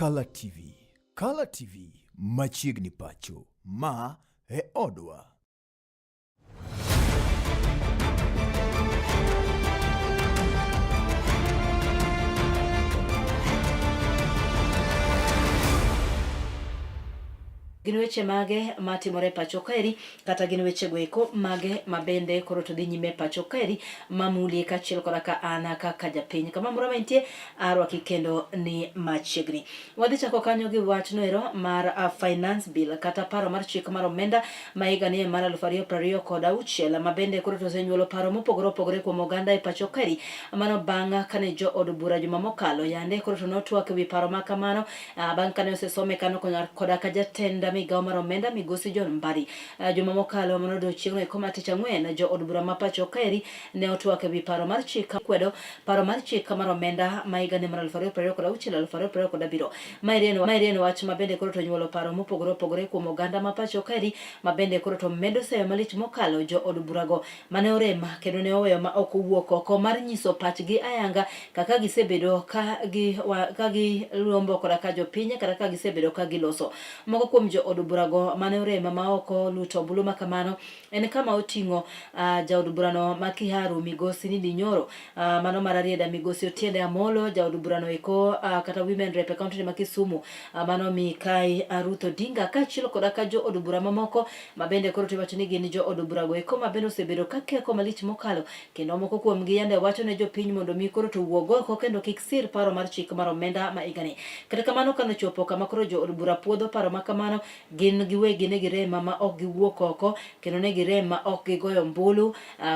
Kala TV. Kala TV machiegni pacho. Ma e odwa. Gin weche mage matimore e pacho kaeri kata gin weche goeko mage ma bende koro to dhi nyime e pacho kaeri mamuli kaachiel koda ka an kaka japiny. Kama moro ma intie arwaki kendo ni machiegni. Wadhi chako kanyo gi wachno ero mar finance bill kata paro mar chik mar omenda ma higa ni mar 2026 ma bende koro to osenyuolo paro mopogore opogore kuom oganda e pacho kaeri. Mano bang' kane jo od bura juma mokalo yande koro to notwak ewi paro ma kamano bang' kane osesome kano koda ka jatend migawo mar omenda migosi John Mbadi. Juma mokalo mano odiochieng'no eko mar tich ang'wen jo od bura ma pacho kaeri ne otwak ewi paro mar chik kwedo paro mar chik mar omenda ma higa ni mar 2026 2027. Maeri en maeri en wach ma bende koro to nyuolo paro mopogore opogore kuom oganda ma pacho kaeri ma bende koro to medo seyo malich mokalo jo od burago mane orem kendo ne oweyo ma ok owuok oko mar nyiso pachgi ayanga kaka gisebedo ka gi wa, ka gilombo koda ka jopiny kata ka gisebedo ka giloso. Moko kuom jo od burago mane orem ma ok oluto ombulu ma kamano en kama oting'o jaod burano ma Kiharu Migosi Ndindi Nyoro, mano mar Rarieda Migosi Otiende Amolo, jaod burano eko kata Women Rep e kaunti ma Kisumu, mano Mikai Ruth Odinga, kaachiel koda ka jo od bura mamoko ma bende koro tiwacho ni gin jo od burago eko ma bende osebedo ka keko malich mokalo, kendo moko kuomgi yande wacho ne jopiny mondo mi koro to wuog oko kendo kik sir paro mar chik mar omenda ma higani. Kata kamano kane ochopo kama koro jo od bura puodho paro ma kamano, Gin giwegi ne girem ma ok giwuok oko, kendo ne girem ma ok gigoyo ombulu,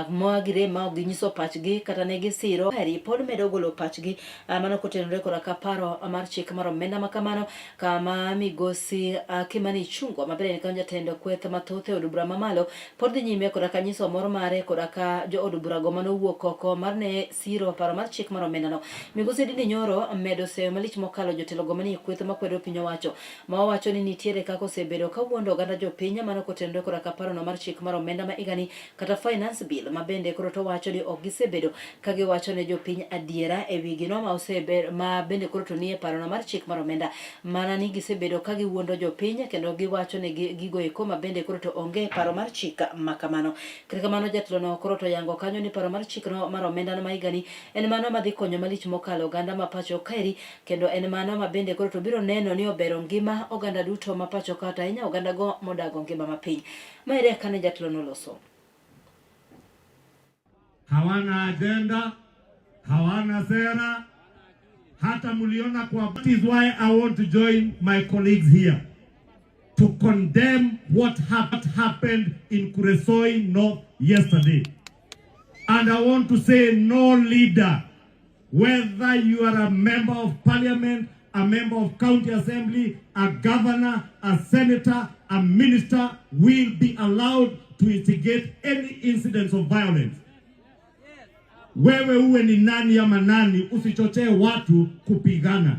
ma girem ma ok ginyiso pachgi kata ne gisiro. Kaeri pod medo golo pachgi mano kotenore koda ka paro mar chik mar omenda ma kamano, kama migosi Kimani Ichung'wa ma bende en kanyo jatend kweth mathoth e od bura mamalo pod dhi nyime koda ka nyiso mor mare koda ka jo od burago manowuok oko mar ne siro paro mar chik mar omendano. Migosi Ndindi Nyoro medo seyo malich mokalo jotelogo manie kweth makwedo piny owacho ma owacho ni nitiere kaka osebedo ka wuondo oganda jopiny mano kotenore koda ka parono mar chik mar omenda ma higani kata finance bill ma bende koro to wacho ni ok gisebedo ka giwacho ne jopiny adiera e wi gino ma osebedo ma bende koro to nie parono mar chik mar omenda mana ni gisebedo ka giwuondo jopiny kendo giwacho ne gigo eko ma bende koro to onge paro mar chik ma kamano. Kata kamano jatelono koro to yango kanyo ni paro mar chikno mar omenda ma higani en mano madhi konyo malich mokalo oganda ma pacho kaeri Kendo en mano ma bende koro to biro neno ni obero ngima oganda duto ma pacho ka to ahinya oganda go modago ngima mapiny. Ma ere kane jatelo noloso. Hawana agenda, hawana sera. Hata mliona kwa. That is why I want to join my colleagues here to condemn what happened in Kuresoi North yesterday. And I want to say no leader, whether you are a member of parliament, a member of county assembly, a governor, a senator, a minister, will be allowed to instigate any incidents of violence. Wewe uwe ni nani ama nani, usichochee watu kupigana.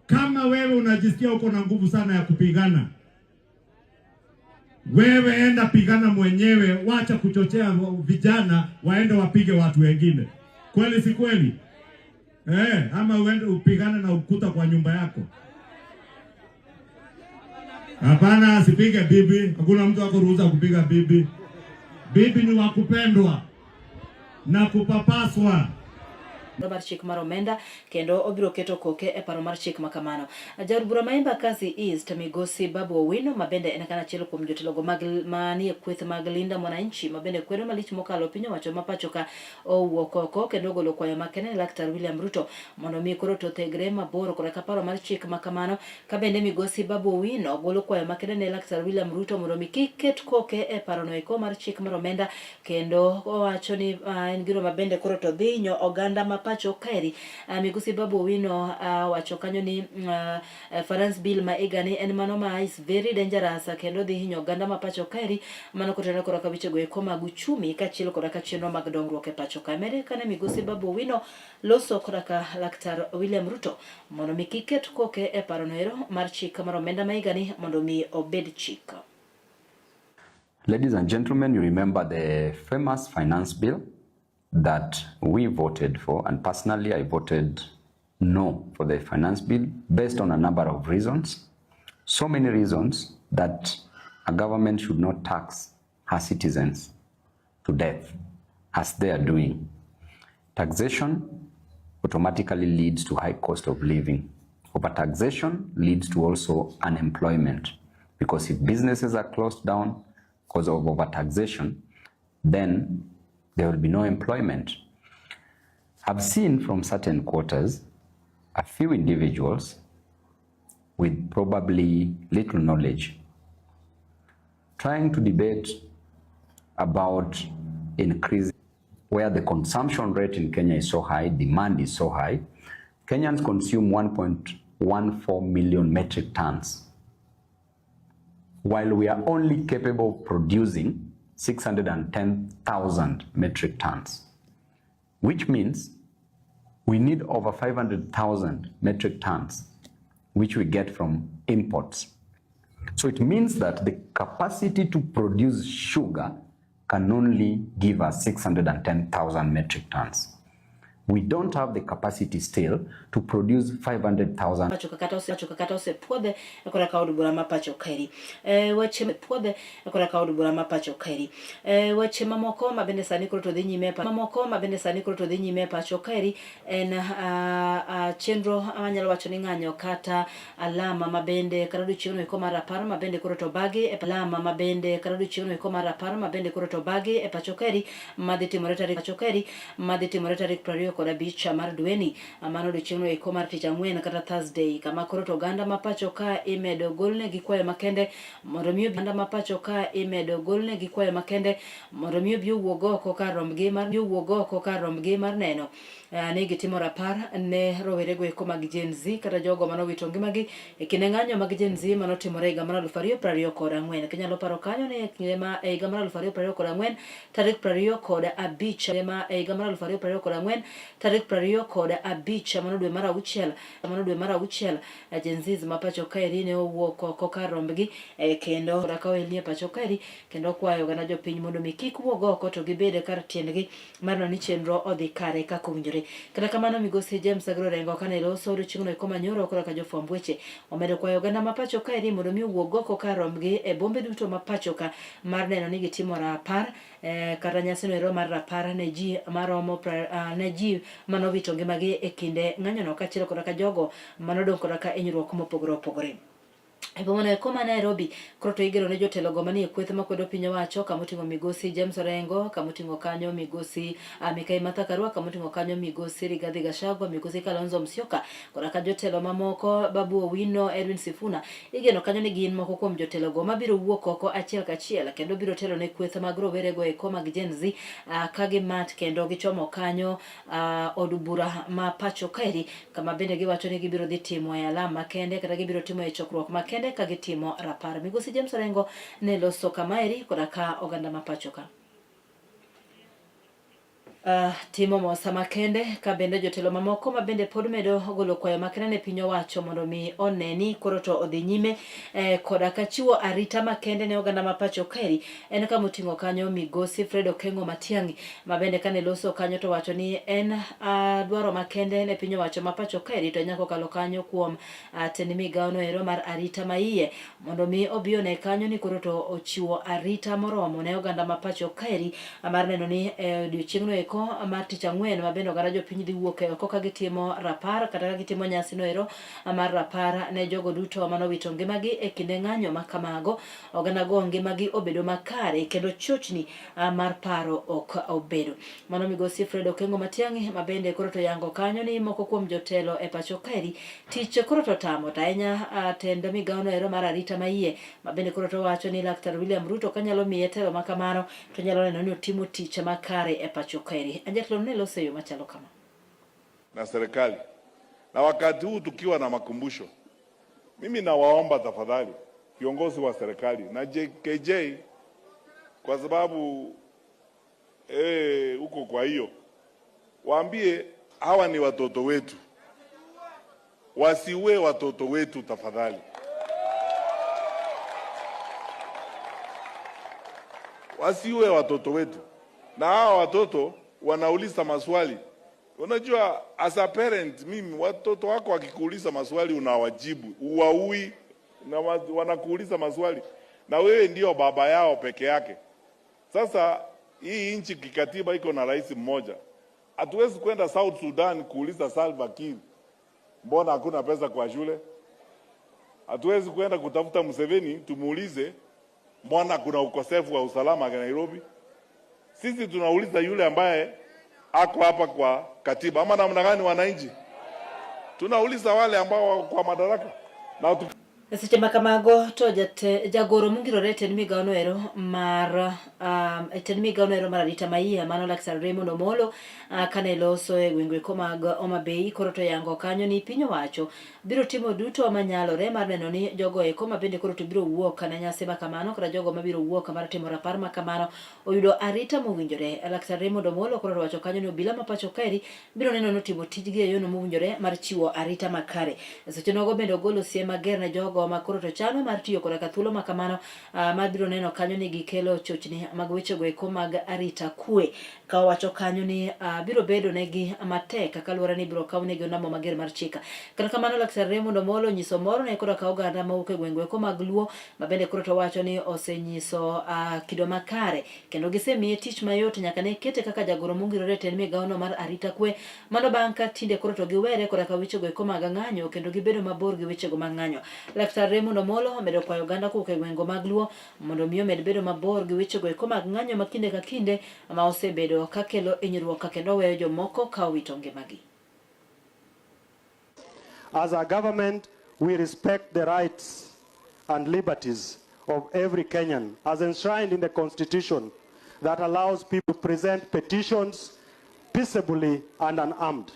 Kama wewe unajisikia uko na nguvu sana ya kupigana, wewe enda pigana mwenyewe, wacha kuchochea vijana waende wapige watu wengine. Kweli si kweli? Ama uende upigane na ukuta kwa nyumba yako. Hapana, asipige bibi. Hakuna mtu ako ruhusa kupiga bibi. Bibi ni wakupendwa na kupapaswa. Mar chik mar omenda kendo obiro keto koke e paro mar chik ma kamano. Jaod bura ma Embakasi East Migosi Babu Owino ma bende en kana achiel kuom jotelogo mag manie kweth mag Linda Mwananchi ma bende kwedo malich mokalo piny owacho ma pacho ka owuok oko kendo ogolo kwayo makende ne Laktar William Ruto mondo mi koro to thegre mabor koda ka paro mar chik ma kamano. Ka bende Migosi Babu Owino golo kwayo makende ne Laktar William Ruto mondo mi kik ket koke e parono eko mar chik mar omenda kendo owacho ni en gino ma bende koro to dhi hinyo oganda ma pacho kaeri. Migosi Babu Owino owacho kanyo ni finance bill ma higani en mano ma is very dangerous kendo dhi hinyo oganda ma pacho kaeri mano kotenore koda ka wechego eko mag uchumi kaachiel koda ka chenro mag dongruok e pacho ka. Mede kane Migosi Babu Owino loso koda ka Laktar William Ruto mondo mi kik ket koke e parono ero mar chik mar omenda ma higani mondo mi obed chik. Ladies and gentlemen, you remember the famous finance bill that we voted for, and personally I voted no for the finance bill based on a number of reasons. So many reasons that a government should not tax her citizens to death as they are doing. Taxation automatically leads to high cost of living. Overtaxation leads to also unemployment, because if businesses are closed down because of overtaxation, then there will be no employment. I've seen from certain quarters a few individuals with probably little knowledge trying to debate about increasing where the consumption rate in Kenya is so high, demand is so high. Kenyans consume 1.14 million metric tons, while we are only capable of producing 610,000 metric tons, which means we need over 500,000 metric tons, which we get from imports. So it means that the capacity to produce sugar can only give us 610,000 metric tons. We don't have the capacity still to produce 500,000. Pacho kata osepuodhe kora ka od bura ma pacho kaeri. Weche puodhe kora ka od bura ma pacho kaeri. Weche mamoko ma bende sani koro to dhi nyime mamoko ma bende sani koro to dhi nyime pacho kaeri en chenro anyalo wacho ni ng'anyo kata alama ma bende kata odiochieng'no eko mar rapar ma bende koro to bagi e alama ma bende kata odiochieng'no eko mar rapar ma bende koro to bagi e pacho kaeri madhi timore tarik pacho kaeri madhi timore tarik 25 mar dweni mano odiochieng'no eko mar tich ang'wen kata Thursday, kama koro to oganda ma pacho ka imedo golnegi kwayo makende mondo mi oganda ma pacho ka imedo golnegi kwayo makende mondo mi obi owuog oko kar rombgi mar owuog oko kar rombgi mar neno ni gitimo rapar ne rowerego eko mag Gen Z kata jogo manowito ngimagi e kinde ng'anyo mag Gen Z manotimore higa mar 2024. Kinyalo paro kanyo ni e kinde ma e higa mar 2024 tarik 25 ma e higa mar 2024 tarik 25 mano dwe mar auchiel mano dwe mar auchiel Gen Z ma pacho kaeri ne owuok oko kar rombgi kendo ka oelni e pacho kaeri kendo kwayo oganda jopiny mondo mi kik wuog oko to gibed kar tiendgi mar neno ni chenro odhi kare kaka owinjore. Kata kamano migosi James Agro Orengo kane loso odiochieng'no eko manyoro koro ka jofwamb weche omedo kwayo oganda ma pacho kaeri mondo mi owuog oko kar rombgi e bombe duto ma pacho ka mar neno ni gitimo rapar kata nyasino ero mar rapar ne ji maromo ne ji manowito ngimagi e kinde ng'anyono kaachiel koda ka jogo manodong' koda ka hinyruok mopogore opogore. E boma no eko ma Nairobi koro to igeno ne jotelo go manie kweth makwedo piny owacho kamoting'o migosi James Orengo, kamoting'o kanyo migosi Mikai Martha Karua, kamoting'o kanyo migosi Rigathi Gachagua, migosi Kalonzo Musyoka koda ka jotelo mamoko Babu Owino, Edwin Sifuna. Igeno kanyo ni gin moko kuom jotelo go mabiro wuok oko achiel kachiel kendo biro telo ne kweth mag rowerego eko mag Gen Z ka gimat kendo gichomo kanyo od bura ma pacho kaeri kama bende giwacho ni gibiro dhi timo e alam makende kata gibiro timo e chokruok makende ka gitimo rapar. Migosi James Orengo ne loso kamaeri koda ka oganda ma pacho ka. Timo mosa makende ka bende jotelo mamoko ma bende pod medo golo kwayo makende ne piny owacho mondo mi one ni koro to odhi nyime koda ka chiwo arita makende ne oganda ma pacho kaeri en kamoting'o kanyo migosi Fred Okengo Matiang'i ma bende kane loso kanyo to wacho ni en dwaro makende ne piny owacho ma pacho kaeri to nyaka okalo kanyo kuom tend migawo no ero mar arita maiye mondo mi obi one kanyo ni koro to ochiwo arita moromo ne oganda ma pacho kaeri mar neno ni odiochieng'no eko mar tich ang'wen ma bende oganda jopiny dhi wuok oko ka gitimo rapar kata ka gitimo nyasi no ero mar rapar ne jogo duto manowito ngimagi e kinde ng'anyo ma kamago. Oganda go ngimagi obedo makare kendo chochni mar paro ok obedo. Mano migosi Fred Okengo Matiang'i ma bende koro to yango kanyo ni moko kuom jotelo e pacho kaeri tich koro to tamo to ahinya tend migawo no ero mar arita maiye ma bende koro to wacho ni Laktar William Ruto kanyalo miye telo ma kamano to nyalo neno ni otimo tich makare e pacho kaeri. Jatelo ne loso e yo machalo kama. Na serikali na wakati huu tukiwa na makumbusho, mimi nawaomba tafadhali viongozi wa serikali na JKJ, kwa sababu huko, kwa hiyo waambie hawa ni watoto wetu, wasiwe watoto wetu tafadhali. Wasiwe watoto wetu, na hawa watoto wanauliza maswali. Unajua, as a parent, mimi watoto wako wakikuuliza maswali unawajibu, uwaui na wanakuuliza maswali na wewe ndio baba yao peke yake. Sasa hii nchi kikatiba iko na rais mmoja. Hatuwezi kwenda South Sudan kuuliza Salva Kiir mbona hakuna pesa kwa shule. Hatuwezi kwenda kutafuta Museveni tumuulize mbona kuna ukosefu wa usalama Nairobi. Sisi tunauliza yule ambaye ako hapa kwa katiba, ama namna gani wananchi? Tunauliza wale ambao wako kwa madaraka na Seche ma kamago to jagoro mongirore e tend migawo noero mar e tend migawo noero mar arita maiye mano Laktar Raymond Omolo kane loso e gwenge eko mag Homa Bay koro to yango kanyo ni piny owacho biro timo duto manyalore mar neno ni jogo eko ma bende koro to biro wuok ne nyasi ma kamano kata jogo mabiro wuok mar timo rapar ma kamano oyudo arita mowinjore. Laktar Raymond Omolo koro to wacho kanyo ni obila ma pacho kaeri biro neno ni otimo tijgi e yono mowinjore mar chiwo arita makare. Seche nogo bende ogolo siem mager ne jogo ma koro to chano mar tiyo koda ka thuolo ma kamano ma biro neno kanyo ni gikelo chochni mag wechego eko mag arita kwe. Ka owacho kanyo ni biro bedo negi matek kaluwore ni ibiro kaw negi onamo mager mar chik. Kata kamano Laktar Raymond Omolo onyiso mor ne koda ka oganda mawuok e gwenge eko mag Luo ma bende koro to wacho ni osenyiso kido makare kendo gisemiye tich mayot nyaka ne kete kaka jagoro mongirore e tend migawono mar arita kwe. Mano bang' ka tinde koro to giwere koda ka wechego eko mag ng'anyo kendo gibedo mabor gi wechego mag ng'anyo. Laktar Raymond Omolo omedo kwayo oganda kowuok e gwengo mag Luo mondo mi omed bedo mabor gi wechego eko mag ng'anyo ma kinde ka kinde ma osebedo ka kelo hinyruok kendo weyo jomoko ka owito ngimagi. As a government, we respect the rights and liberties of every Kenyan as enshrined in the Constitution that allows people to present petitions peaceably and unarmed.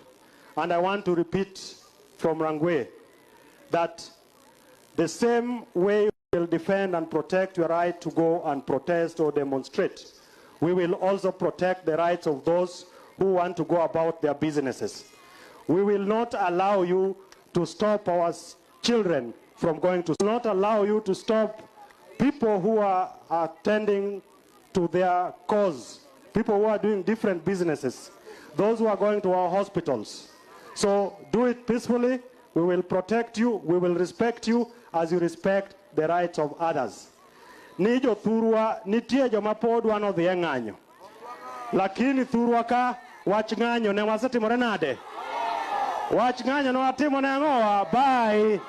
And I want to repeat from Rangwe that the same way we will defend and protect your right to go and protest or demonstrate, we will also protect the rights of those who want to go about their businesses. We will not allow you to stop our children from going to, not allow you to stop people who are attending to their cause, people who are doing different businesses, those who are going to our hospitals. So do it peacefully. We will protect you, we will respect you as you respect the rights of others. Ni jothurwa nitie joma pod wan odhi e ng'anyo. Lakini thurwa ka wach ng'anyo ne wasetimore nade? Wach ng'anyo ne watimo ne ang'owa? Bye.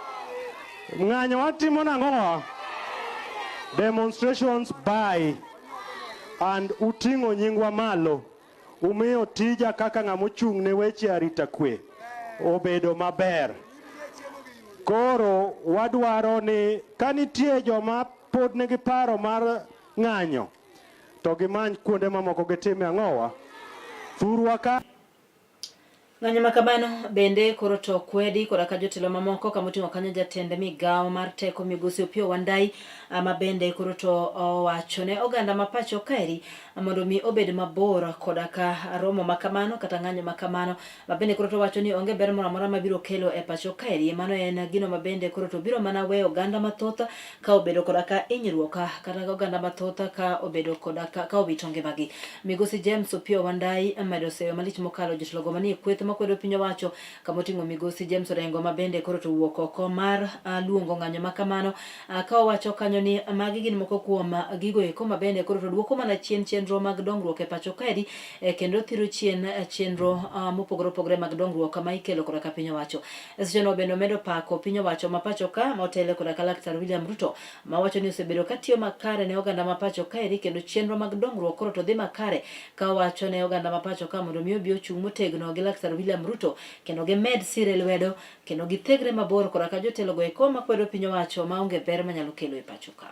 Ng'anyo watimo nang'owa? Demonstrations bye. And uting'o nyingwa malo. Umiyo tija kaka ng'ama ochung' ne weche arita kwe obedo maber. Koro wadwaro ni ka nitie joma pod nigi paro mar ng'anyo to gimany kuonde mamoko gitime ang'owa. Thurwa ka Ng'anyo ma kamano bende koro to kwedi koda ka jotelo mamoko kamoting'o kanyo jatend migawo mar teko migosi Opiyo Wandayi ma bende koro to owacho ne oganda ma pacho kaeri mondo mi obed mabor koda ka romo ma kamano kata ng'anyo ma kamano ma bende koro to wacho ni onge ber moro amora mabiro kelo e pacho kaeri. Mano en gino ma bende koro to biro mana weyo oganda mathoth ka obedo koda ka hinyruok kata oganda mathoth ka obedo koda ka owito ngimagi. Migosi James Opiyo Wandayi medo seyo malich mokalo jotelogo manie kweth makwedo piny owacho kamoting'o migosi James Orengo ma bende koro to owuok oko mar luongo ng'anyo ma kamano ka owacho kanyo ni magi gin moko kuom gigo eko ma bende koro to duoko mana chien chenro mag dongruok e pacho kaeri kendo thiro chien chenro mopogore opogore mag dongruok ma ikelo koda ka piny owacho. Secheno bende omedo pako piny owacho ma pacho ka motele koda ka Laktar William Ruto ma wacho ni osebedo ka tiyo makare ne oganda ma pacho kaeri kendo chenro mag dongruok koro to dhi makare ka owacho ne oganda ma pacho ka mondo mi obi ochung' motegno gi Laktar William Ruto kendo gimed sire lwedo kendo githegre mabor koda ka jotelogo eko makwedo piny owacho maonge ber manyalo kelo e pacho ka.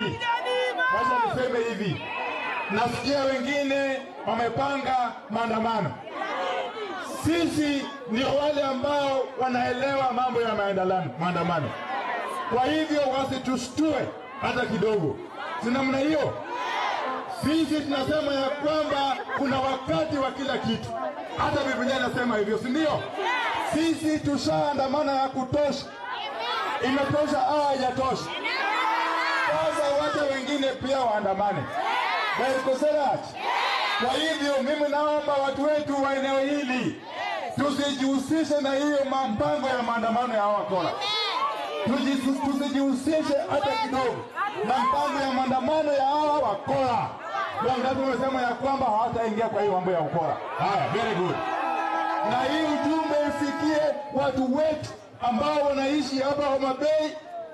Wacha niseme hivi, nasikia wengine wamepanga maandamano. Sisi ndio wale ambao wanaelewa mambo ya maandamano, kwa hivyo wasitushtue hata kidogo. Si namna hiyo? Sisi tunasema ya kwamba kuna wakati wa kila kitu, hata Biblia inasema hivyo, si ndio? Sisi tushaandamana ya kutosha. Imetosha au haijatosha? Sasa wacha wengine pia waandamane. Berkoserach. Kwa hivyo mimi naomba watu wetu wa eneo hili tusijihusishe na hiyo mpango ya maandamano ya hawa wakora. Tusijihusishe hata kidogo na mpango ya maandamano ya hawa wakora. Wangapi wamesema ya kwamba hawataingia kwa hiyo mambo ya ukora? Haya, very good. Na hii ujumbe ifikie watu wetu ambao wanaishi hapa Homa Bay,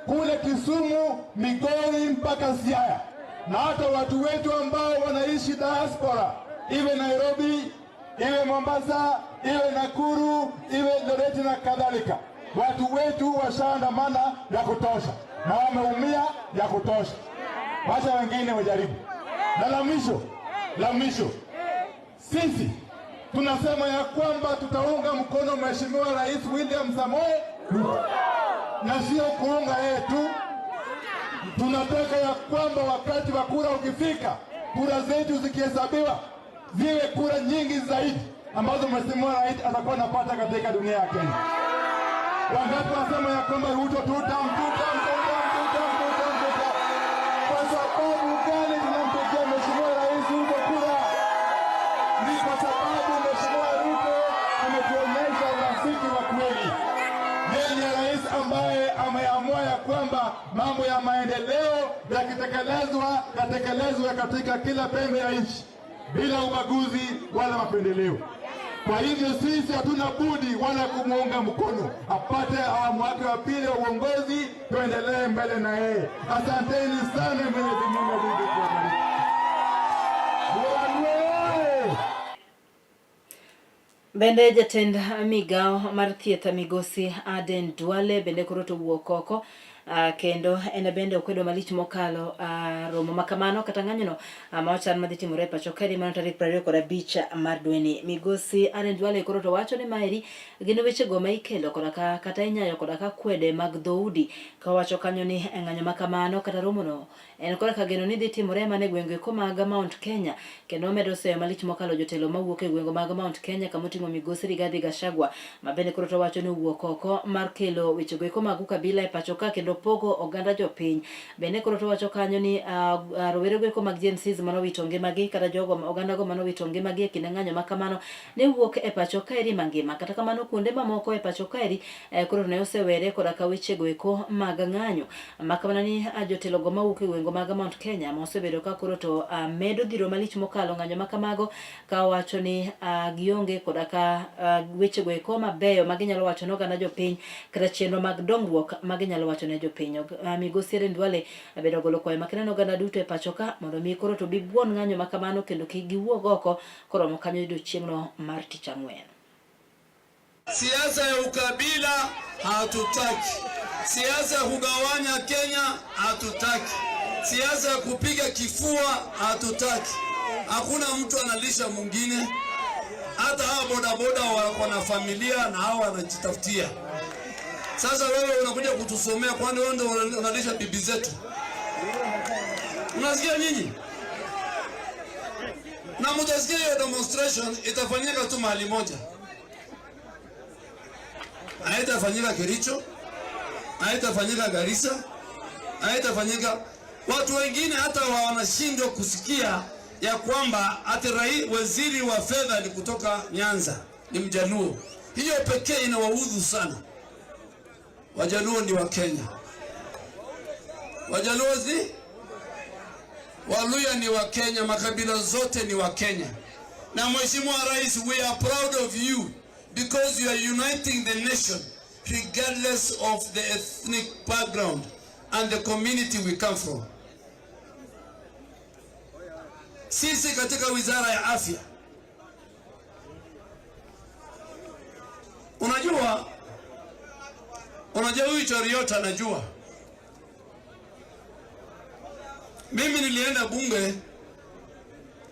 kule Kisumu, Migori mpaka Siaya, na hata watu wetu ambao wanaishi diaspora, iwe Nairobi, iwe Mombasa, iwe Nakuru, iwe Eldoret na kadhalika. Watu wetu washaandamana ya kutosha na wameumia ya kutosha, wacha wengine wajaribu. Na la mwisho, sisi tunasema ya kwamba tutaunga mkono Mheshimiwa Rais William Samoei Ruto, na sio kuunga yeye tu. Tunataka ya kwamba wakati wa kura ukifika, kura zetu zikihesabiwa ziwe kura nyingi zaidi ambazo Mheshimiwa Rais atakuwa anapata katika dunia ya Kenya. Wangapi wasema ya kwamba Ruto tutam, tutam, tutam, tutam, tutam, tutam? Kwa sababu gani tunampigia Mheshimiwa Rais Ruto kura? Ni kwa sababu Mheshimiwa Ruto ametuonyesha urafiki wa kweli. Yeye ni rais ambaye ameamua ya kwamba mambo ya maendeleo yakitekelezwa yatekelezwe katika kila pembe ya nchi bila ubaguzi wala mapendeleo. Kwa hivyo sisi hatuna budi wala kumuunga mkono apate awamu wake wa pili wa uongozi, tuendelee mbele na yeye. Asanteni sana, Mwenyezi Mungu azidi kuwabariki. Bwana. Bende jatend migao mar thieth migosi Aden Duale bende koro to owuok oko, kendo en bende okwedo malich mokalo romo makamano kata ng'anyono ma ochan madhi timore e pacho kaeri mano tarik 25 mar dweni. Migosi Aden Duale koro to wacho ni maeri gin wechego ma ikelo koda ka kata inyayo koda ka kwede mag dhoudi, kawacho kanyo ni ng'anyo makamano kata romono en koda ka geno ni dhi timore mana e gwenge ko mag Mount Kenya, kendo omedo seyo malich mokalo jotelo mawuok e gwenge mag Mount Kenya kamoting'o migosi Rigathi Gachagua ma bende koro to wacho ni owuok oko mar kelo wechego eko mag ukabila e pacho ka kendo pogo oganda jopiny. Bende koro to wacho kanyo ni rowere go eko mag Gen Z manowito ngimagi kata jogo oganda go manowito ngimagi e kinde ng'anyo makamano ne wuok e pacho kaeri mangima. Kata kamano kuonde mamoko e pacho kaeri koro ne osewere koda ka wechego eko mag ng'anyo makamano ni jotelo go mawuok e gwenge mag Mount Kenya ma osebedo ka koro to medo dhiro malich mokalo ng'anyo makamago, ka wacho ni gionge koda ka wechego eko mabeyo ma ginyalo wacho ne oganda jopiny kata chenro mag dongruok ma ginyalo wacho ne jopiny. Migosi Aden Duale bedo ogolo kwayo makende ne oganda duto e pacho ka mondo mi koro to bibuon ng'anyo makamano kendo kik giwuog oko koromo kanyo odiochieng'no mar tich ang'wen. Siasa ya ukabila hatutaki, siasa ya kugawanya Kenya hatutaki, siasa ya kupiga kifua hatutaki. Hakuna mtu analisha mwingine, hata hawa bodaboda wako na familia na hawa wanajitafutia. Sasa wewe unakuja kutusomea, kwani wewe ndio unalisha bibi zetu? Unasikia nyinyi? Na mtasikia hiyo demonstration itafanyika tu mahali moja, haitafanyika Kericho, haitafanyika Garissa, haitafanyika. Watu wengine hata wanashindwa kusikia ya kwamba ati waziri wa fedha ni kutoka Nyanza, ni Mjaluo. Hiyo pekee inawaudhu sana. Wajaluo ni wa Kenya, Wajaluo si Waluya ni wa Kenya, makabila zote ni wa Kenya. Na Mheshimiwa Rais, we are proud of you because you are uniting the nation regardless of the ethnic background and the community we come from. Sisi katika Wizara ya Afya, unajua huyu Cheruiyot anajua. Mimi nilienda bunge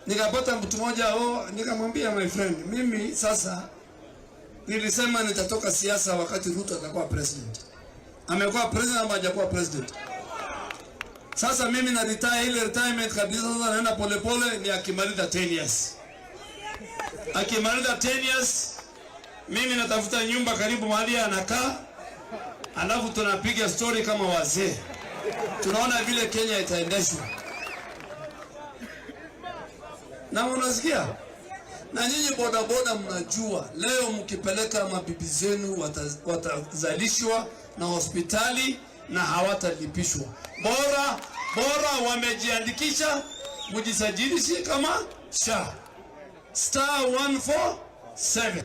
nikapata mtu mmoja, oh, nikamwambia my friend, mimi sasa nilisema nitatoka siasa wakati Ruto atakuwa president. Amekuwa president ama hajakuwa president? Sasa mimi na retire ile retirement kabisa, sasa naenda polepole, ni akimaliza 10 years. Akimaliza 10 years, mimi natafuta nyumba karibu mahali anakaa, alafu tunapiga story kama wazee. Tunaona vile Kenya itaendeshwa. Na unasikia? Na nyinyi bodaboda mnajua leo mkipeleka mabibi zenu watazalishwa na hospitali na hawatalipishwa. Bora bora wamejiandikisha, mjisajilishe kama SHA star 147.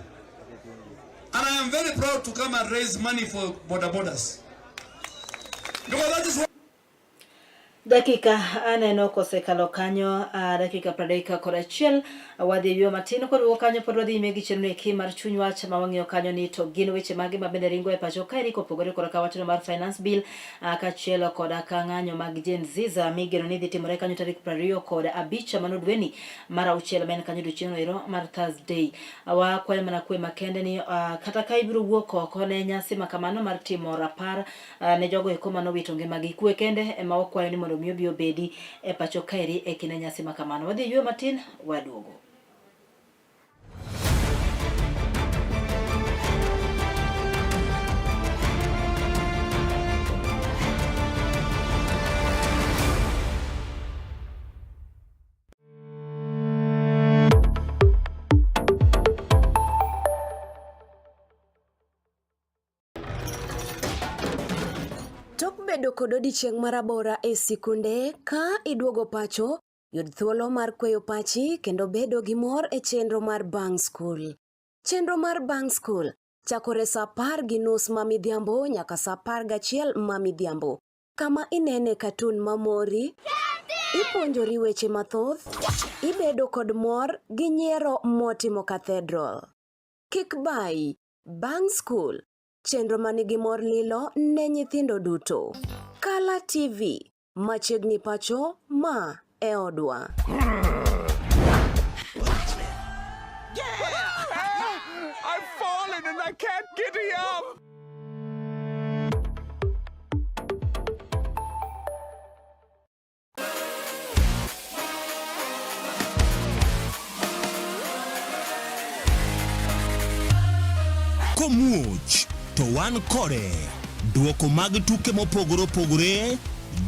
And I am very proud to come and raise money for boda bodas. Because that is what Dakika aneno kosekalo kanyo dakika 31 wadhi e yueyo matin kod kanyo pod wadhi nyime gi chenro eki mar chuny wach ma wang'iyo kanyo ni to gin weche mage ma bende ringo e pacho kaeri kopogore koda ka wachno mar finance bill kaachiel koda ka ng'anyo mag Gen Z migeno ni dhi timore kanyo tarik 25 mano dweni mar auchiel ma en kanyo odiochieng'no ero mar Thursday. Wakwayo mana kwe makende ni kata ka ibiro wuok oko ne nyasi ma kamano mar timo rapar ne jogo eko mane owito ngimagi. Kwe kende ema wakwayo ni mondo mi obi obedi e pacho kaeri e kinde nyasi ma kamano. Wadhi e yueyo matin, waduogo. Tok bedo kod odiechieng' marabora e sikunde, ka iduogo pacho, yud thuolo mar kweyo pachi kendo bedo gi mor e chenro mar bang' skul. Chenro mar bang' skul chakore sa 10:30 ma midhiambo nyaka sa 11 ma midhiambo, kama inene katun mamori, ipuonjori weche mathoth, ibedo kod mor gi nyiero motimo cathedral. Kik bayi, bang' skul, chenro ma nigi mor lilo ne nyithindo duto. Kala TV, machiegni pacho, ma e odwa. I've fallen and I can't get up. Komuoch to wan kode. Duoko mag tuke mopogore opogore,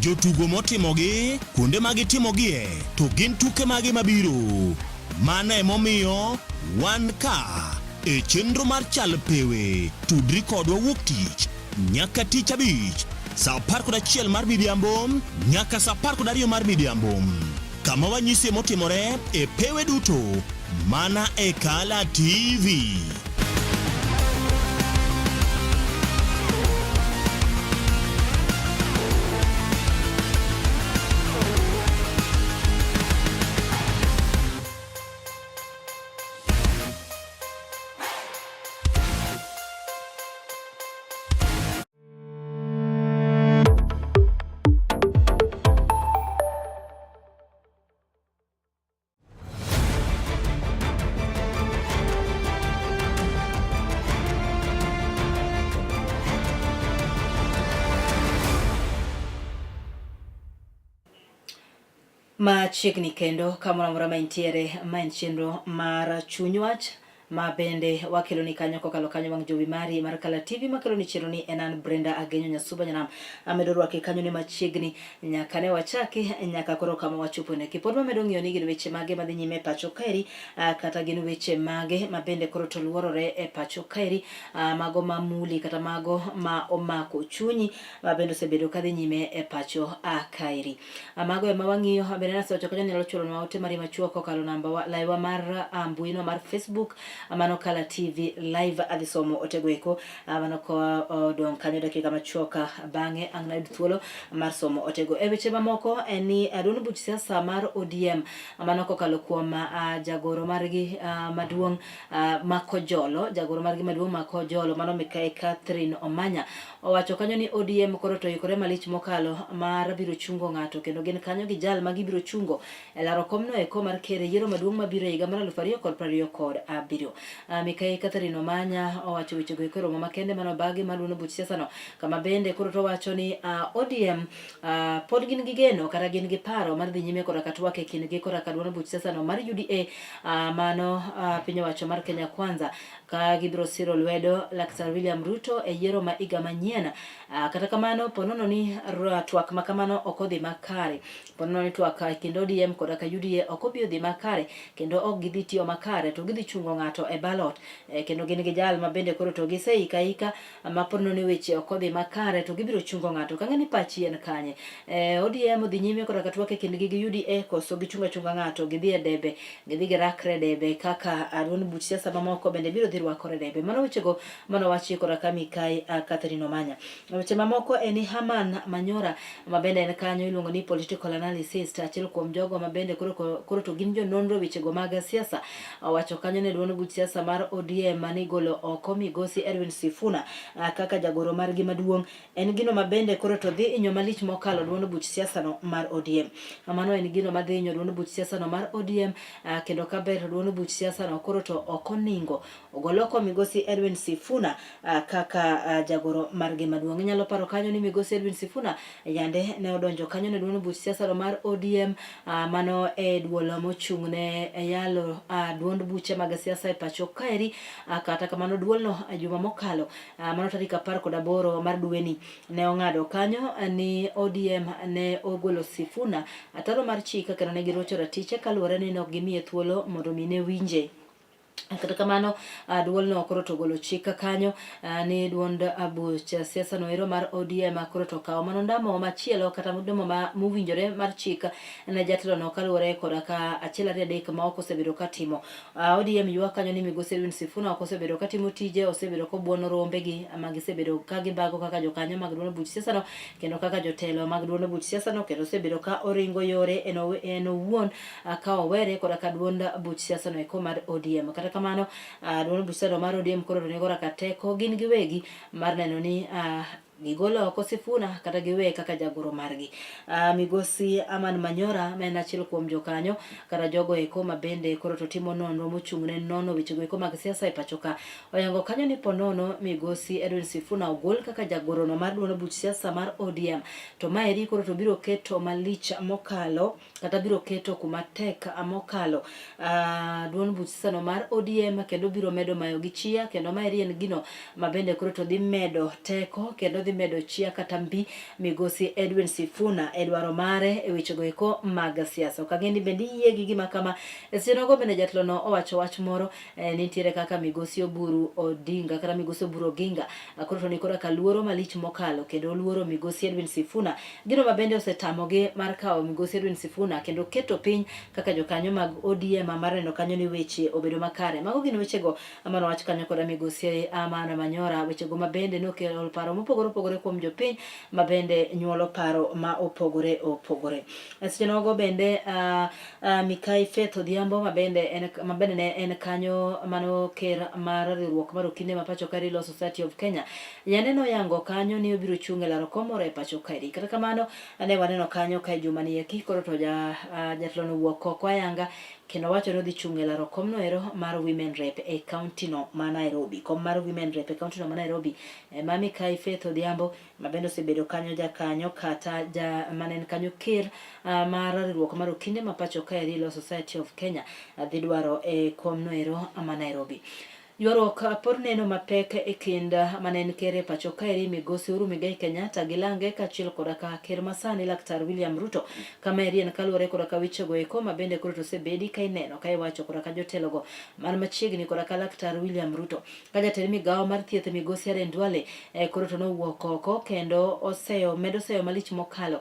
jotugo motimogi, kuonde ma gitimogie, to gin tuke mage mabiro. Mano emomiyo wan ka e chenro mar Chal Pewe. Tudri kodwa wuok tich nyaka tich abich saa 11 mar midhiambo nyaka saa 12 mar midhiambo kama wanyisie motimore e pewe duto mana e Kala TV. Machiegni kendo kamoro amora ma intiere, ma en chenro mar chuny wach ma bende wakeloni kanyo kokalo kanyo wang' jowi mari mar Kala TV makeloni chenro ni en an Brenda Agenyo Nyasuba Nyanam amedo rwaki kanyo ni machiegni nyaka ne wachaki nyaka koro kama wachopone kipod wamedo ng'iyo ni gin weche mage madhi nyime e pacho kaeri kata gin weche mage ma bende koro to luorore e pacho kaeri mago mamuli kata mago ma omako chunyi ma bende osebedo kadhi nyime e pacho kaeri Mago ema wang'iyo bende nasewacho kanyo nyalo chwalonwa ote mari machuok kokalo namba wa laiwa mar mbuino mar Facebook mano Kala TV live adhi somo otego eko mano kodong' kanyo dakika machuok bang'e ang' nayud thuolo mar somo otego. E weche mamoko en ni duond buch siasa mar ODM mano kokalo kuom jagoro margi maduong' Makojolo, jagoro margi maduong' Makojolo mano Mikai Catherine Omanya Owacho kanyo ni ODM koro to oikore malich mokalo mar biro chungo ng'ato kendo gin kanyo gi jal ma gibiro chungo e laro komno eko mar ker e yiero maduong' mabiro e higa mar 2027. Mikai Catherine Omanya owacho wechego eko e romo makende mane obagi mar duond buch siasa no kama bende koro to owacho ni ODM pod gin gi geno kata gin gi paro mar dhi nyime koda ka twak e kindgi koda ka duond buch siasa no mar UDA mano piny owacho mar Kenya Kwanza ka gibiro siro lwedo Laktar William Ruto e yiero ma higa manyien. Kata kamano ponono ni twak ma kamano ok odhi makare, ponono ni twak e kind ODM koda ka UDA ok obi odhi makare kendo ok gidhi tiyo makare to gidhi chungo ng'ato e ballot kendo gin gi jal ma bende koro to giseika ika ma ponono ni weche ok odhi makare to gibiro chungo ng'ato. Ok ang'e ni pachi en kanye. ODM odhi nyime koda ka twak e kindgi gi UDA koso gichungo achunga ng'ato gidhi e debe gidhi girakre e debe kaka duond buch siasa mamoko bende biro dhi rwakore e debe. Mano wechego mano wachi koda ka Mikai Catherine Omanya. Weche mamoko en ni Herman Manyora ma bende en kanyo iluongo ni political analyst, achiel kuom jogo ma bende koro, koro to gin jononro wechego mag siasa, owacho kanyo ne duond buch siasa mar ODM mane igolo oko migosi Edwin Sifuna kaka jagoro margi maduong' en gino ma bende koro to dhi inyo malich mokalo duond buch siasa no mar ODM. Mano en gino ma dhi inyo duond buch siasa no mar ODM kendo kaber to duond buch siasa no koro to ok oningo ogol oko migosi Edwin Sifuna kaka jagoro margi maduong'. Inyalo paro kanyo ni migosi Edwin Sifuna yande ne odonjo kanyo ne duond buch siasa no mar ODM mano e duol mochung' ne yalo duond buche mag siasa e pacho kaeri. Kata kamano duolno juma mokalo mano tarik 18 mar dweni ne ong'ado kanyo ni ODM ne ogolo Sifuna ataro mar chik kendo ne girocho ratiche kaluwore ni ne ok gimiye thuolo mondo mi ne winje. Kata kamano duolno koro to ogolo chik kanyo ni duond buch siasa no ero mar ODM koro to okawo mano ndamo machielo kata ndamo mowinjore mar chik ne jatelo no kaluwore koda ka achiel ariyo adek ma ok osebedo ka timo. ODM ywak kanyo ni migosi Edwin Sifuna ok osebedo ka timo tije, osebedo kobuono rombegi ma gisebedo ka gibago kaka jokanyo mag duond buch siasa no kendo kaka jotelo mag duond buch siasa no kendo osebedo ka oringo yore en owuon ka owere koda ka duond buch siasa no eko mar ODM. Kata kamano, duond buch siasa no mar ODM koro to nigo raka teko gin giwegi mar neno ni gigolo oko Sifuna kata giweye kaka jagoro margi. Migosi Aman Manyora ma en achiel kuom jokanyo kata jogo eko ma bende koro to timo nonro mochung' ne nono wechego eko mag siasa e pacho ka oyango kanyo ni ponono migosi Edwin Sifuna ogol kaka jagorono mar duond buch siasa mar ODM to maeri koro to biro keto malich mokalo kata biro keto kuma tek mokalo duond buch siasa no mar ODM kendo biro medo mayo gi chia kendo maeri en gino ma bende koro to dhi medo teko kendo dhi medo chia kata mbi migosi Edwin Sifuna e dwaro mare e wechego eko mag siasa. Ok ang'e ni bende iyie gi gima kama. E seche nogo bende jatelo no owacho wach moro nitiere kaka migosi Oburu Odinga kata migosi Oburu Oginga koro to ni koda ka luoro malich mokalo kendo luoro migosi Edwin Sifuna gino ma bende osetamogi mar kawo migosi Edwin Sifuna kendo keto piny kaka jokanyo mag ODM mar neno kanyo ni weche obedo makare. Mago gin wechego mane owach kanyo koda migosi Amana Manyora, wechego ma bende nokelo paro mopogore opogore kuom jopiny ma bende nyuolo paro ma opogore opogore. E seche nogo bende Mikai Faith Odhiambo ma bende en ma bende ne en kanyo mano ker mar riwruok mar okinde ma pacho kaeri Law Society of Kenya yande noyango kanyo ni obiro chung' e laro kom moro e pacho kaeri. Kata kamano ne waneno kanyo ka e juma ni eki koro to ja jatelo no owuok oko ayanga kendo wacho ni odhi chung' e laro kom no ero mar Women Rep e county no ma Nairobi. Kom mar Women Rep e county no ma Nairobi ma Mikai Faith Odhiambo ma bende osebedo kanyo jakanyo kata ja mane en kanyo ker mar riwruok mar okinde ma pacho kaeri Law Society of Kenya dhi dwaro e kom no ero ma Nairobi. Ywaruok pod neno mapek e kind mane en ker e pacho kaeri Migosi Uhuru Muigai Kenyatta gi lange kaachiel koda ka ker masani Laktar William Ruto. Kama eri en kaluwore koda ka wechego eko ma bende koro to osebedi ka ineno ka iwacho koda ka jotelogo man machiegni koda ka Laktar William Ruto. Ka jatend migawo mar thieth Migosi Aden Duale koro to nowuok oko kendo oseyo medo seyo malich mokalo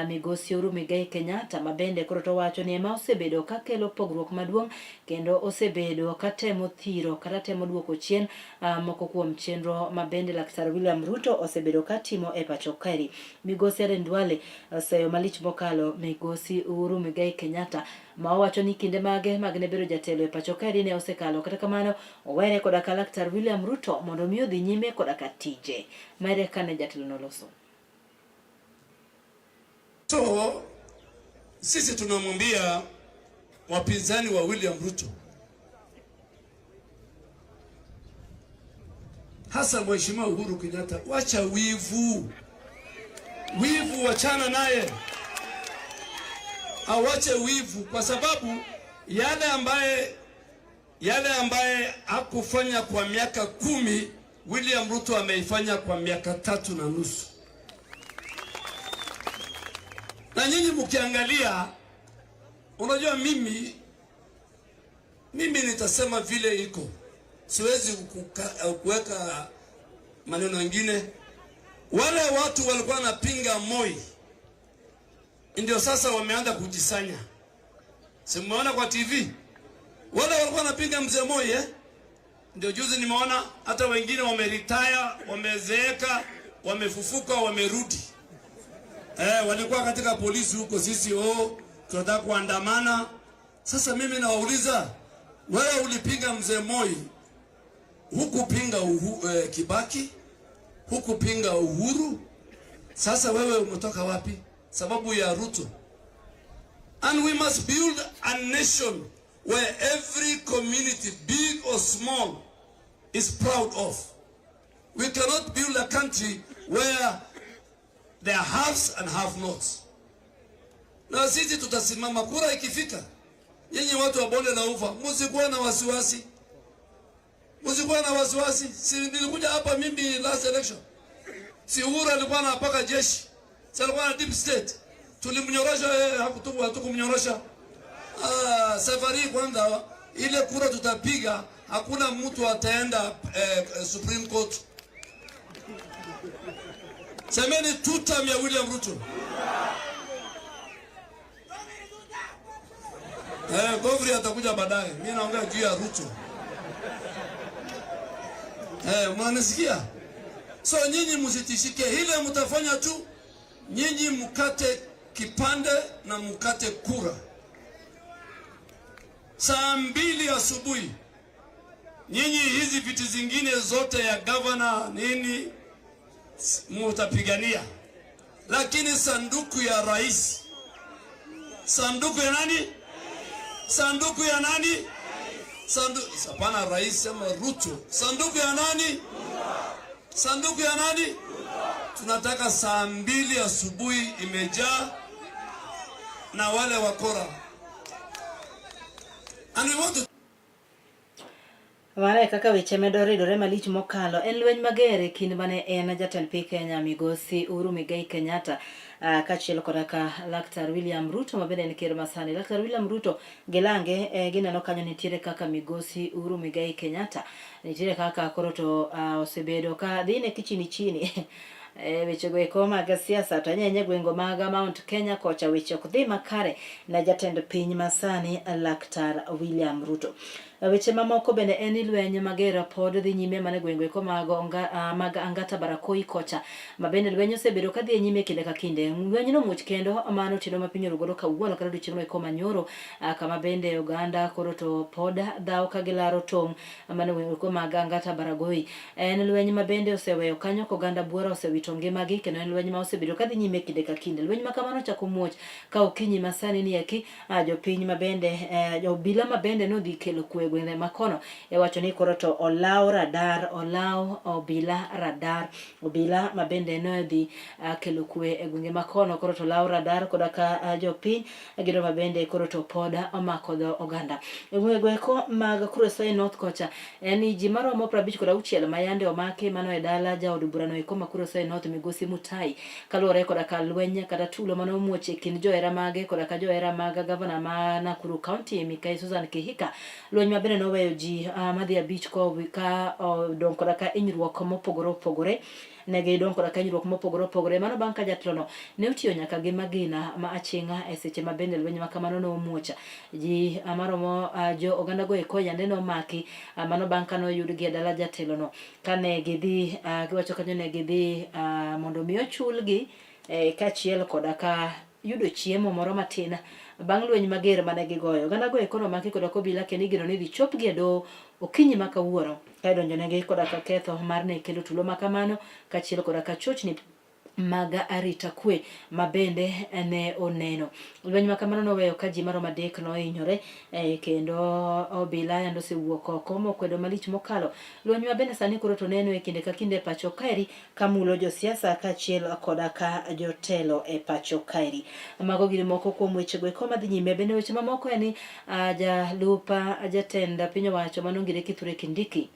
Migosi Uhuru Muigai Kenyatta ma bende koro to wacho ni ema osebedo ka kelo pogruok maduong' kendo osebedo ka temo thiro kata temo duoko chien moko kuom chenro ma bende Laktar William Ruto osebedo ka timo e pacho kaeri. Migosi Aden Duale oseyo malich mokalo Migosi Uhuru Muigai Kenyatta ma owacho ni kinde mage mag ne bedo jatelo e pacho kaeri ne osekalo. Kata kamano owere koda ka Laktar William Ruto mondo mi odhi nyime koda ka tije. Maere kane jatelo noloso. So sisi tunamwambia wapinzani wa William Ruto, hasa Mheshimiwa Uhuru Kenyatta, wacha wivu, wivu wachana naye, awache wivu, kwa sababu yale ambaye hakufanya kwa miaka 10 William Ruto ameifanya kwa miaka 3.5. Na nyinyi mkiangalia, unajua mimi nitasema vile iko, siwezi kuweka maneno mengine. Wale watu walikuwa wanapinga Moi ndio sasa wameanza kujisanya. Si mmeona kwa TV? Wale walikuwa wanapinga mzee Moi, eh? Ndio juzi nimeona hata wengine wameretire, wamezeeka, wamefufuka, wamerudi. Walikuwa katika polisi huko, sisi tunataka kuandamana. Sasa mimi nawauliza, wewe ulipinga mzee Moi, hukupinga Kibaki, hukupinga Uhuru. Sasa wewe umetoka wapi? Sababu ya Ruto. And we must build a nation where every community, big or small, is proud of. We cannot build a country where there are haves and have-nots. Na sisi tutasimama, kura ikifika, nyinyi watu wa bonde la ufa, msikuwe na wasiwasi. Msikuwe na wasiwasi. Si nilikuja hapa mimi last election. Si Uhuru alikuwa anapaka jeshi. Si alikuwa na deep state. Tulimnyorosha, hatukumnyorosha. Safari kwanza ile kura tutapiga, hakuna mtu ataenda Supreme Court. Semeni tutam ya William Ruto. Godfrey atakuja baadaye. Mimi naongea juu ya Ruto. Mnanisikia? So nyinyi msitishike, ile mtafanya tu nyinyi mkate kipande na mkate kura. Saa 2 asubuhi nyinyi hizi viti zingine zote ya governor nini mtapigania, lakini sanduku ya rais, sanduku ya nani? Sanduku ya nani? Hapana, rais ama Ruto. Sanduku ya nani? Sanduku ya nani? Tunataka saa 2 asubuhi imejaa na wale wakora. And we want to Mano e kaka weche medo ridore malich mokalo en lweny mager e kind mane en jatend piny Kenya Migosi Uhuru Muigai Kenyatta, kaachiel koda ka Laktar William Ruto ma bende en ker masani. Laktar William Ruto gi lange, gineno kanyo nitiere kaka Migosi Uhuru Muigai Kenyatta nitiere kaka koro to osebedo ka dhi ne kichini chini. Wechego eko mag siasa to ahinya ahinya gwenge mag Mount Kenya kocha weche ok dhi makare ne jatend piny masani Laktar William Ruto. Weche mamoko bende en ni lweny mager pod dhi nyime mana e gwenge eko mag Angata Barakoi kocha ma bende lweny osebedo ka dhi e nyime kinde ka kinde. Lweny no muoch kendo mano otieno ma piny orugodo kawuono kata odiochieng' eko manyoro, kama bende oganda koro to pod dhawo ka gilaro tong' mano gwenge eko mag Angata Baragoi. En lweny ma bende oseweyo kanyo ka oganda buora osewito ngimagi kendo en lweny ma osebedo ka dhi nyime kinde ka kinde. Lweny ma kamano ochako muoch ka okinyi ma sani ni eki, jopiny ma bende, obila ma bende nodhi kelo kwe e gwenge ma kono e wacho ni koro to olaw radar, olaw obila radar, obila ma bende nodhi kelo kwe e gwenge ma kono koro to olaw radar koda ka jopiny gino ma bende koro to pod omako dho oganda. E gwenge eko mag Kuresoi North kocha en ni ji maromo 56 ma yande omaki mano e dala jaod burano eko ma Kuresoi North Migosi Mutai kaluwore koda ka lweny kata tulo mane omuoch e kind johera mage koda ka johera mag gavana ma Nakuru County Mikai Susan Kihika. Lweny ma bende noweyo ji madhi 5 ka odong' koda ka hinyruok mopogore opogore. Ne gidong' koda ka hinyruok mopogore opogore. Mano bang' ka jatelono ne otiyo nyaka gi magina ma aching'a e seche ma bende lweny ma kamano nomuoch. Ji maromo jo oganda go eko yande nomaki, mano bang' ka noyudgi e dala jatelono. Kane gidhi, giwacho kanyo ne gidhi mondo mi ochulgi kaachiel koda ka yudo chiemo moro matin bang' lweny mager mane gigoyo. Oganda go eko nomaki koda kobila kendo igeno ni idhi chopgi e doho okinyi ma kawuono ka idonjonegi koda ka ketho mar ne kelo tulo ma kamano kaachiel koda ka chochni mag arita kwe ma bende ne oneno. Lweny ma kamano noweyo ka ji maromo 3 nohinyore, kendo obila yande osewuok oko mokwedo malich mokalo. Lweny ma bende sani koro to neno e kinde ka kinde e pacho kaeri kamulo josiasa kaachiel koda ka jotelo e pacho kaeri. Mago gin moko kuom wechego eko madhi nyime. Bende weche mamoko en ni jalup jatend piny owacho mano Ngire Kithure Kindiki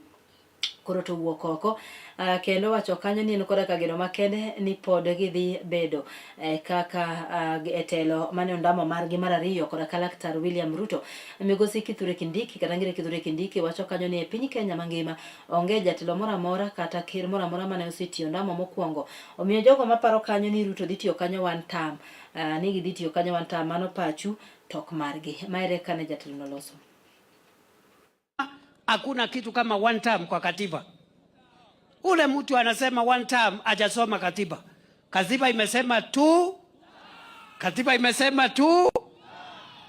Koro to wuok oko uh, kendo wacho kanyo ni en koda ka geno makende ni pod gidhi bedo eh, kaka uh, e telo mane ondamo margi mar ariyo koda ka laktar William Ruto. Migosi Kithure Kindiki kata Ngire Kithure Kindiki wacho kanyo ni e piny Kenya mangima onge jatelo moro amora kata ker moro amora mane osetiyo ondamo mokwongo. Omiyo jogo maparo kanyo ni Ruto dhi tiyo kanyo one term, uh, ni gidhi tiyo kanyo one term, mano pachu tok margi. Maere kane jatelo noloso. Hakuna kitu kama one term kwa katiba. Ule mtu anasema one term hajasoma katiba. Katiba imesema tu, katiba imesema tu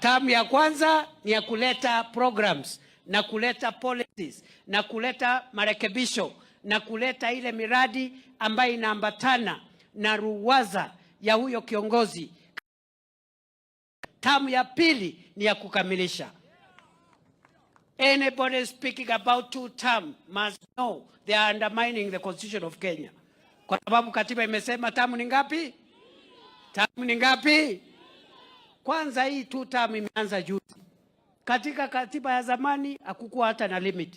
term ya kwanza ni ya kuleta programs na kuleta policies na kuleta marekebisho na kuleta ile miradi ambayo inaambatana na ruwaza ya huyo kiongozi. Term ya pili ni ya kukamilisha. Anybody speaking about two term must know they are undermining the constitution of Kenya, kwa sababu katiba imesema term ni ngapi? Term ni ngapi? Kwanza hii two term imeanza juzi. Katika katiba ya zamani hakukuwa hata na limit.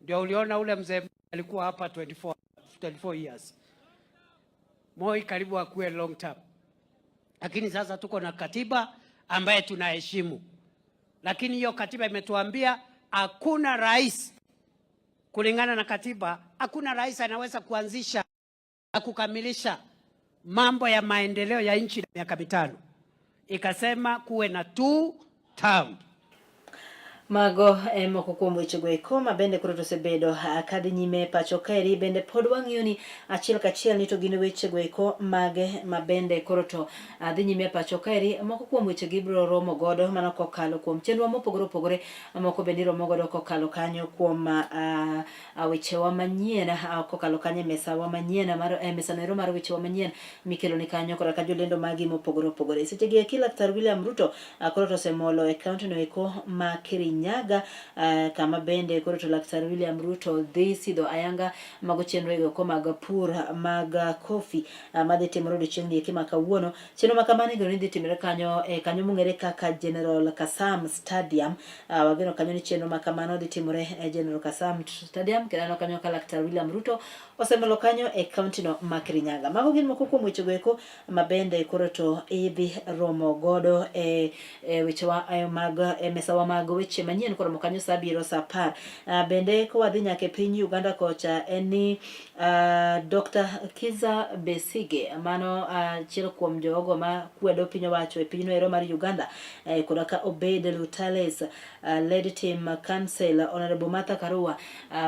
Ndio uliona ule mzee alikuwa hapa 24 years. Moi karibu akuwe long term, lakini sasa tuko na katiba ambaye tunaheshimu, lakini hiyo katiba imetuambia hakuna rais, kulingana na katiba, hakuna rais anaweza kuanzisha na kukamilisha mambo ya maendeleo ya nchi miaka 5. Ikasema kuwe na two term. Mago e moko kuom wechego eko ma bende koro to osebedo kadhi nyime e pacho kaeri. Bende pod wang'iyo ni achiel kachiel ni to gin wechego eko mage ma bende koro to dhi nyime e pacho kaeri. Moko kuom wechegi ibiro romo godo mana kokalo kuom chenro mopogore opogore, moko bende iromo godo kokalo kanyo kuom wechewa manyien, kokalo kanyo e mesawa manyien mar e mesano ero mar wechewa manyien mikelo ni kanyo koda ka jolendo magi mopogore opogore. Seche gi eki Laktar William Ruto koro to osemolo e kaunti no eko ma Kirinyaga, kama bende koro to Laktar William Ruto dhi sidho ayanga mago chenro eko mag pur mag kofi madhi timore odiochieng' ni eki ma kawuono. Chenro ma kamano igeno ni dhi timore kanyo e kanyo mong'ere kaka General Kassam Stadium. Wageno kanyo ni chenro ma kamano dhi timore e General Kassam Stadium kendo aneno kanyo ka Laktar William Ruto osemolo kanyo e kaunti no ma Kirinyaga. Mago gin moko kuom wechego eko ma bende koro to idhi romo godo e, e wechewa e mag e mesawa mag weche manyien koromo kanyo saa 7 saa 10. Bende kowadhi nyaka e piny Uganda kocha en ni Dr. Kizza Besigye mano achiel kuom jogo ma kwedo piny owacho e pinyno ero mar Uganda koda ka Obed Lutales led team council Honorable Martha Karua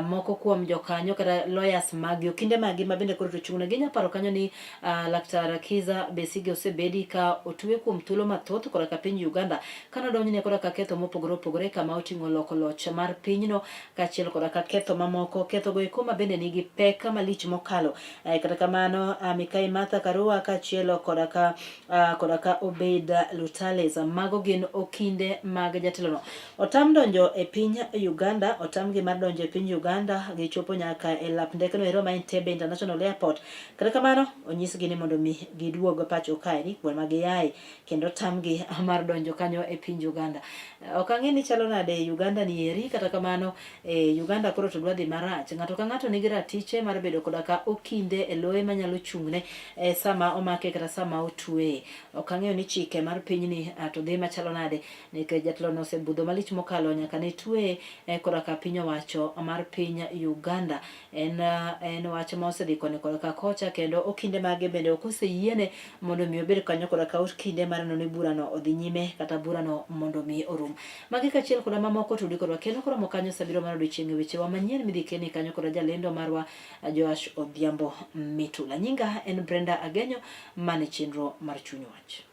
moko kuom jokanyo kata lawyers magi okinde magi ma bende koro to chung' ne ginya paro kanyo ni Laktar Kizza Besigye osebedi ka otwe kuom thuolo mathoth koda ka piny Uganda kane odonjne koda ka ketho mopogore opogore kama oting'o loko loch mar pinyno kaachiel koda ka ketho mamoko. Ketho go eko ma bende nigi pek malich mokalo. Kata kamano Mikai Martha Karua kaachiel koda ka koda ka Obed Lutales mago gin okinde mag jatelono. Otam donjo e piny Uganda, otamgi mar donjo e piny Uganda gichopo nyaka e lap ndekeno ero ma Entebbe International Airport. Kata kamano onyisgi ni mondo mi giduog pacho kaeri kuond ma giaye kendo otamgi mar donjo kanyo e piny Uganda. Ok ang'e ni chalo nade e Uganda ni eri, kata kamano e Uganda koro to dwa dhi marach. Ng'ato ka ng'ato nigi ratiche mar bedo koda ka okinde e loye manyalo chung'ne e sama omake kata sama otweye. Ok ang'eyo ni chike mar pinyni to dhi machalo nade nikech jatelono osebudho malich mokalo nyaka ne tweye koda ka piny owacho mar piny Uganda. En, en wach ma osedhi koni koda ka kocha kendo okinde mage bende ok oseyiene mondo mi obed kanyo koda ka okinde mar neno ni burano odhi nyime kata burano mondo mi orum. Magi kaachiel koda mamoko tudi kodwa kendo koromo kanyo sabiro mar odiochieng' e wechewa manyien midhi keni kanyo koda jalendo marwa Joash Odhiambo Mitula. Nyinga en Brenda Agenyo mane chenro mar Chuny Wach.